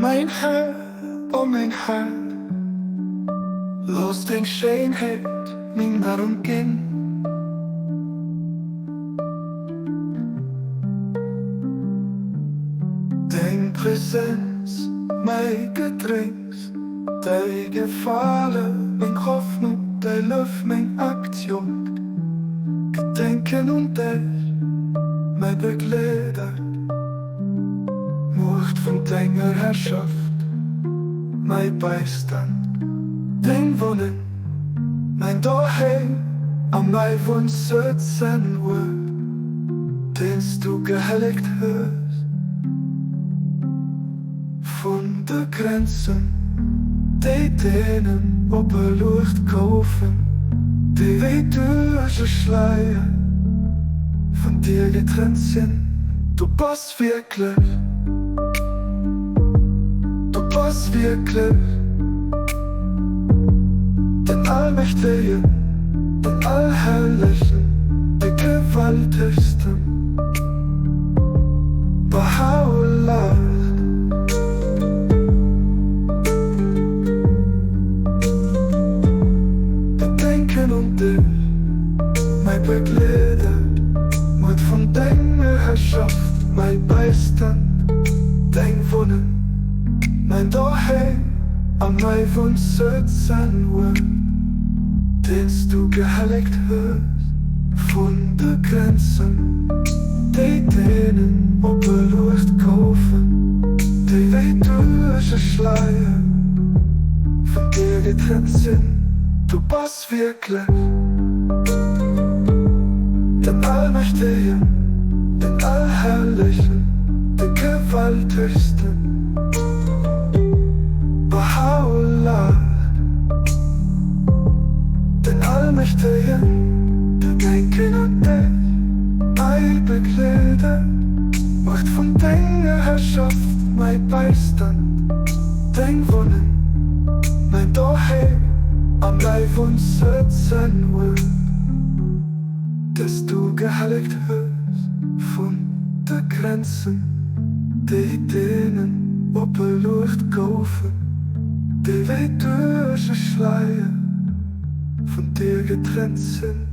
Mäin Här, o mäin Här, looss deng Schéinheet meng Nahrung ginn. Deng Präsenz mäi Gedrénks, däi Gefale meng Hoffnung, däi Lëf meng Aktioun, Gedenken un dech mäi Begleeder. Muecht vun denger Herrschaft, mäi Beistand. Deng Wunneng, mäin Doheem a mäi Wunnsëtz en Uert, deen s du gehellegt hues. Vun de Grenzen, déi deenen opeluecht goufen, déi wéi duerch e Schleier vun dir getrennt sinn. Du bass wierklech, du bass wierklech den Allmächtegen, den Allherrlechen, de Gewaltegsten. Bahâ'u'llâh. Gedenken un dech, mäi Begleeder, Muert vun denger Herrschaft, mäi Beistand, deng Wunneng, mäin Doheem a mäi Wunnsëtz en Uert, deen s du gehellegt hues. Vun de Grenzen, déi deenen opeluecht goufen, déi wéi duerch e Schleier vun dir getrennt sinn. Du bass wierklech den Allmächtegen, den Allherrlechen, de Gewaltegsten, Bahâ'u'llâh. Den Allmächtegen, Gedenken un dech, mäi Begleeder, Muecht vun denger Herrschaft, mäi Beistand, deng Wunneng, mäin Doheem a mäi Wunnsëtz en Uert, des du gehellegt hues vun de Grenzen, déi deenen opeluecht goufen. Déi wéi duerch e Schleier vun dir getrennt sinn.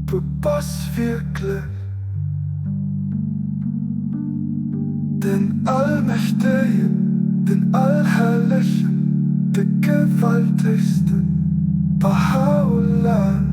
Du bass wierklech den Allmächtegen, den Allherrlechen, de Gewaltegsten, Bahâ'u'llâh.